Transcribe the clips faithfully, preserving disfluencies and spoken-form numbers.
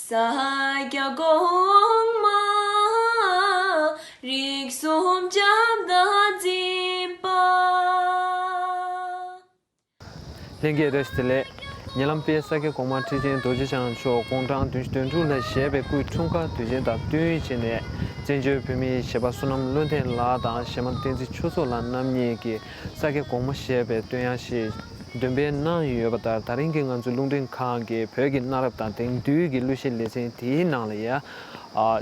ས་སྐྱ་གོང་མ་རིགས་གསུམ་སྐྱབས་དང་འཛིན་པ། ལྷན་རྒྱས་བཀྲ་ཤིས་བདེ་ལེགས། ཉེ་ལམ་དཔལ་ས་སྐྱ་གོང་མ་ཁྲི་ཆེན་རྡོ་རྗེ་འཆང་མཆོག་དགུང་གྲངས་བདུན་ཅུ་དོན་དྲུག་ལ་བཞེས་པའི་སྐུའི་འཁྲུངས་སྐར་དུས་ཆེན་དང་བསྟུན་བྱས་ནས། བཙན་བྱོལ་བོད་མིའི་གཞས་པ་བསོད་ནམས་བློ་ལྡན་ལགས་དང་གཞས་མ་བསྟན་འཛིན་ཆོས་ཚོགས་ལགས་རྣམ་གཉིས་ཀྱིས་ས་སྐྱ་གོང་མ་བཞེས་པའི་བསྟོད་དབྱངས་ཤིག་འདོན་སྤེལ་གནང་ཡོད་པ་ལྟར། ད་རིང་གི་ང་ཚོའི་རླུང་འཕྲིན་ཁང་གིས་བོད་ཀྱི་གནའ་རབས་དང་དེང་དུས་ཀྱི་གླུ་གཞས་ལེ་ཚན་དེའི་ནང་ལ་ཡ། ཨ།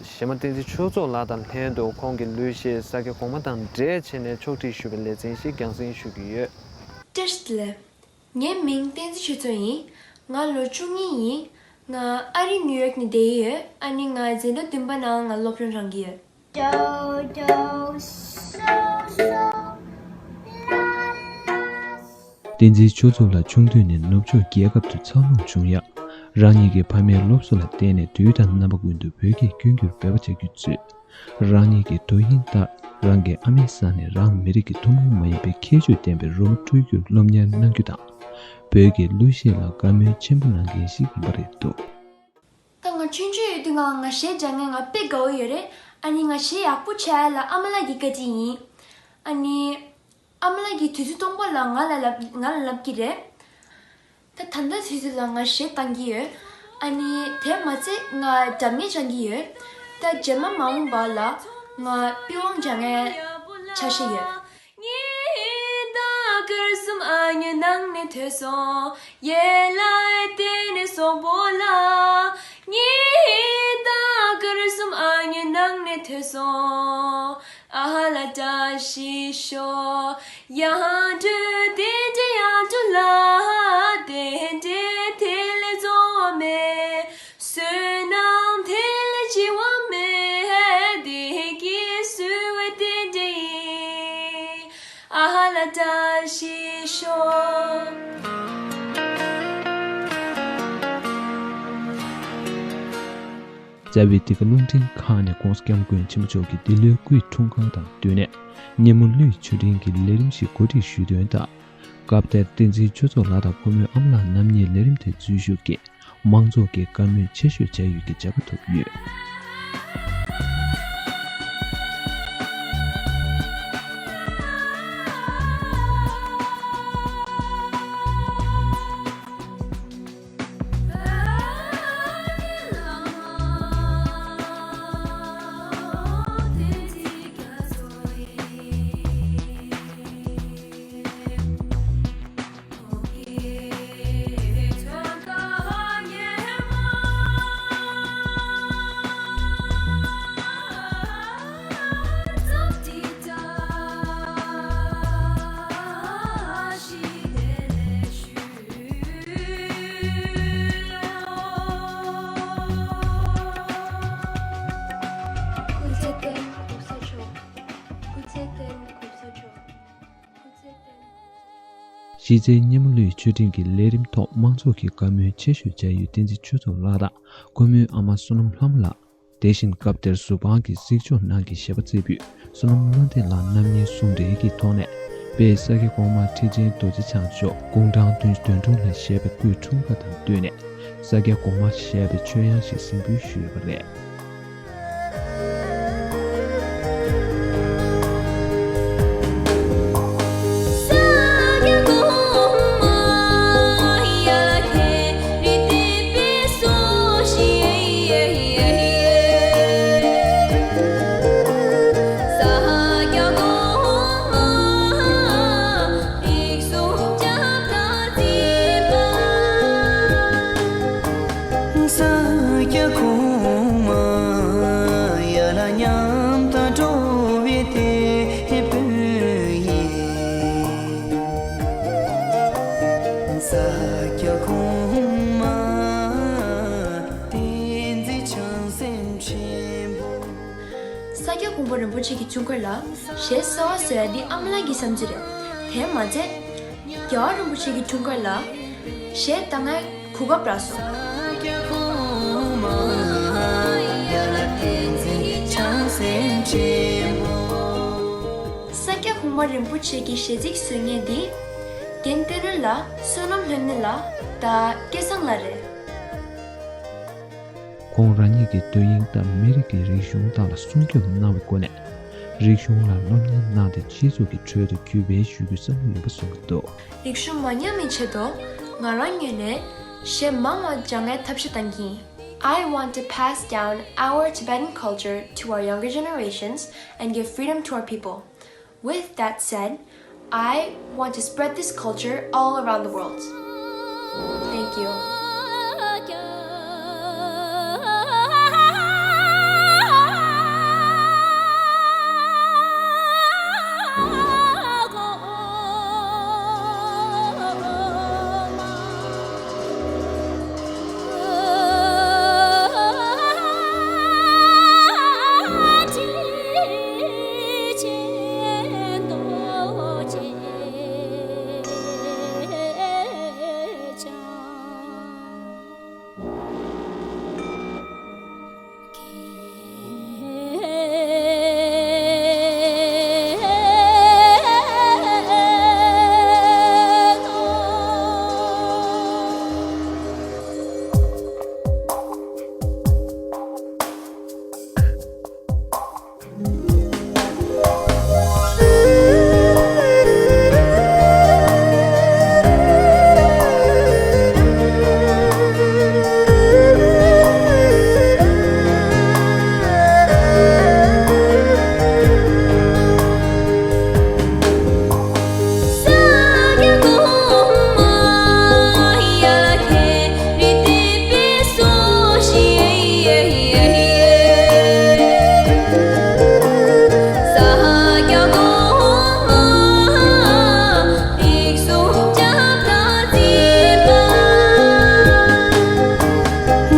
གཞས་མ་བསྟན་འཛིན་ཆོས་ཚོགས་ལགས་དང་ལྷན་དུ་ཁོང་གི་གླུ་གཞས་ས་སྐྱ་གོང་མ་དང་འབྲེལ་བྱས་ནས་ཕྱོགས་སྒྲིག་ཞུས་པའི་ལེ་ཚན་ཞིག་རྒྱང་སྲིང་ཞུ་གི་ཡོད། བཀྲ་ཤིས་བདེ་ལེགས། ངའི་མིང་བསྟན་འཛིན་ཆོས་ཚོགས་ཡིན། ང་ལོ་བཅུ་གཉིས་ཡིན། ང་ཨ་རི་ནིའུ་ཡོག་ནས་བསྡད་ཡོད། ཨ་ནི་ང་འཛིན་གྲྭ་བདུན་པ་ནང་ང་སློབ་སྦྱོང་རང་གི་ཡོད། བསྟན་འཛིན་ཆོས་ཚོགས་ལགས་ཆུང་དུས་ནས་ནུབ་ཕྱོགས་རྒྱལ་ཁབ་ཏུ་འཚར་ལོངས་བྱུང་ཡང་། རང་ཉིད་ཀྱི་ཕ་མའི་སློབ་གསོ་ལ་བརྟེན་ནས་དུས་དང་རྣམ་པ་ཀུན་ཏུ་བོད་སྐད་སྐྱོན་གྱུར་འབད་པ་བྱ་རྒྱུ་བརྗོད། རང་ཉིད་ཀྱི་དོ་དབྱིངས་ལྟར་རང་གི་ཨ་མའི་ས་ནས་རང་མི་རིགས་ཀྱི་ཐུན་མོང་མ་ཡིན་པའི་ཁྱད་ཆོས་ལྡན་པའི་རོལ་མོ་དཀྲོལ་རྒྱུར་སློབ་གཉེར་གནང་རྒྱུ་དང་། བོད་ཀྱི་གླུ་གཞས་ལ་དགའ་མོས་ཆེན་པོ་གནང་མཁན་ཞིག་ཡིན་པ་རེད་འདུག། ད་ང་ཆུང་ཆུང་ཡོད་དུས་ང་ང་གཞས་སྦྱང་མཁན་ང་དཔེ་དགའ་བོ་ཡོད་རེད། ཨ་ནི་ང་གཞས་ཡག་པོ་བྱ་ཡ་ལ་ཨ་མ་ལགས་ཀྱི་བཀའ་དྲིན་ཡིན། ཨ་ནི་ཨ་མ་ལགས་ཀྱིས་དུས་ཚོད་སྟོང་པ་ལ་ང་ལ་ལབ་ང་ལ་ལབ་ཀྱི་རེད། ད་ད་ལྟ་དུས་ཚོད་ལ་ང་གཞས་བཏང་གི་ཡོད། ཨ་ནི་དེ་མ་ཚད་ང་སྒྲ་སྙན་སྦྱང་གི་ཡོད། ད་རྗེས་མ་མ་འོངས་པ་ལ་ང་པི་ཝང་སྦྱང་མཁན་འཆར་གཞི་ཡོད། རྩ་བའི་འདི་ག་རླུང་འཕྲིན་ཁང་ནས་༸གོང་ས་༸སྐྱབས་མགོན་ཆེན་པོ་མཆོག་གི་འདི་ལོའི་སྐུའི་འཁྲུངས་སྐར་དང་བསྟུན་ནས། སྙེ་མོ་གླུ་ཡི་མཆོད་སྤྲིན་གྱི་ལས་རིམ་ཞིག་གོ་སྒྲིག་ཞུས་དོན་དང་། སྐབས་དེར་བསྟན་འཛིན་ཆོས་ཚོགས་ལགས་དང་ཁོ་མོའི་ཨ་མ་ལགས་རྣམ་གཉིས་ལས་རིམ་དེར་འཛུལ་ཞུགས་ཀྱིས། མང་ཚོགས་ཀྱི་བཀའ་མོལ་ཆེ་ཤོས་བྱ་ཡུལ་གྱི་བྱ་དགའ་ཐོབ་ཡོད། གཞི་རྩའི་སྙེ་མོ་གླུ་ཡི་མཆོད་སྤྲིན་གྱི་ལས་རིམ་ཐོག་མང་ཚོགས་ཀྱི་བཀའ་མོལ་ཆེ་ཤོས་བྱ་ཡུལ་བསྟན་འཛིན་ཆོས་ཚོགས་ལགས་དང་ཁོ་མོའི་ཨ་མ་བསོད་ནམས་ལྷ་མོ་ལགས། དེ་བཞིན་སྐབས་དེར་གཟུ་དཔང་གི་གཟིགས་ཕྱོགས་ནང་གི་གཞས་པ་རྩེ་ཕུད་བསོད་ནམས་བློ་ལྡན་ལགས་རྣམ་གཉིས་ཟུང་འབྲེལ་གྱི་ཐོག་ནས། དཔལ་ས་སྐྱ་གོང་མ་ཁྲི་ཆེན་རྡོ་རྗེ་འཆང་མཆོག་དགུང་གྲངས་བདུན་ཅུ་དོན་དྲུག་ལ་བཞེས་པའི་སྐུའི་འཁྲུངས་སྐར་དང་བསྟུན་ནས། ས་སྐྱ་གོང་མ་ཞེས་པའི་མཆོད་ཡང་ཞིག་གཟིགས་འབུལ་ཞུས་ཡོད་པ་རེད། ས་སྐྱ་གོང་མ་ཡར་ལ་ཉམས་དང་འགྲོ་བའི་དེད་དཔོན་ཡིན། ས་སྐྱ་གོང་མ་བསྟན་འཛིན་བྱང་སེམས་ཆེན་པོ། ས་སྐྱ་གོང་མ་རིན་པོ་ཆེ་གི་འཁྲུངས་སྐར་ལ་གཞས་གསར་བ་བཟོ་ཡ་འདི་ཨ་མ་ལགས་ཀྱི་བསམ་ཚུལ་རེད། དེ་མ་ཚད། རྒྱལ་བ་རིན་པོ་ཆེ་གི་འཁྲུངས་སྐར་ལ་གཞས་བཏང་ཡ་གོ་སྐབས་རག་སོང་། ས་སྐྱ་གོང་མ་རིན་པོ་ཆེ་གི་གཞས་ཚིག་བཟོ་མཁན་འདི། རྒན་བསྟན་རོལ་ལགས། བསོད་ནམས་ལྷ་མོ་ལགས་དང་སྐལ་བཟང་ལགས་རེད། ཁོང་རང་ཉིད་ཀྱི་དོན་སྙིང་དང་མི་རིགས་ཀྱི་རིག་གཞུང་དག་ལ་སྲུང་སྐྱོབ་གནང་བའི་སྒོ་ནས། རིག་གཞུང་ལ་སློབ་གཉེར་གནང་སྟེ་སྤྱི་ཚོགས་ཀྱི་ཁྲོད་དུ་གུས་པས་བཞུགས་རྒྱུའི་བསམ་བློ་ཡོད་པ་གསུང་གི་འདུག། རིག་གཞུང་མ་ཉམས་པའི་ཆེད་དུ་ང་རང་ངོས་ནས་གཞས་མང་བ་སྦྱང་ཡའི་ཐབས་ཤེས་གཏང་གི་ཡིན། I want to pass down our Tibetan culture to our younger generations and give freedom to our people. With that said, I want to spread this culture all around the world. Thank you.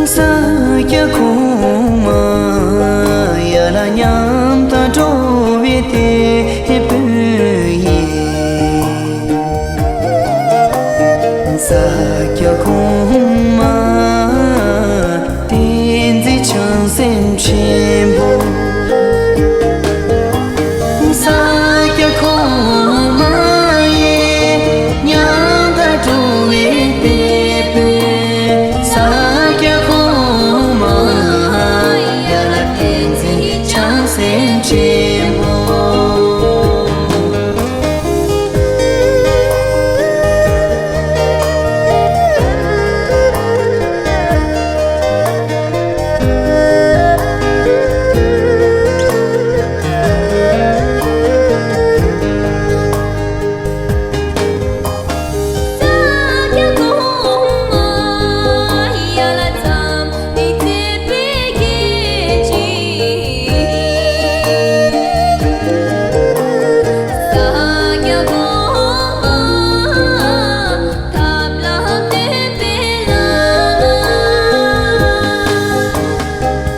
ས་སྐྱ་གོང་མ་ཡར་ལ་ཉམས་དང་འགྲོ་བའི་དེད་དཔོན་ཡིན། ས་སྐྱ་གོང་མ་བསྟན་འཛིན་བྱང་སེམས་ཆེན་པོ། ས་སྐྱ་གོང་མ་ཡི་ཉམས་དང་འགྲོ་བའི་དེད་དཔོན། ས་སྐྱ་གོང་མ་ཡར་ལ་བསྟན་འཛིན་བྱང་སེམས་ཆེན་པོ།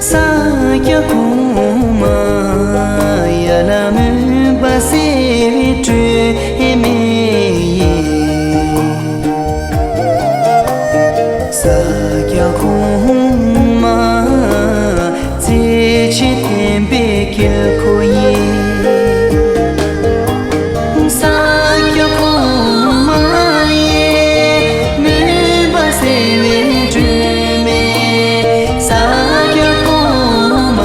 ས་སྐྱ་གོང་མ་ཡར་ལ་མུན་པ་སེལ་བའི་སྒྲོན་མེ་ཡིན། ས་སྐྱ་གོང་མ་བརྩེ་ཆེན་བསྟན་པའི་དཀྱིལ་འཁོར་ཡིན། ས་སྐྱ་གོང་མ་ཡི་མུན་པ་སེལ་བའི་སྒྲོན་མེ། ས་སྐྱ་གོང་མ་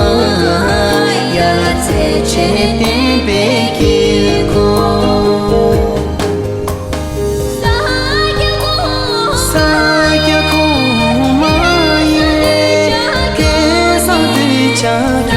ཡར་ལ་བརྩེ་ཆེན་བསྟན་པའི་དཀྱིལ་འཁོར། ས་སྐྱ་གོང་མ་ཡི་སྐལ་བཟང་གདུལ་བྱ་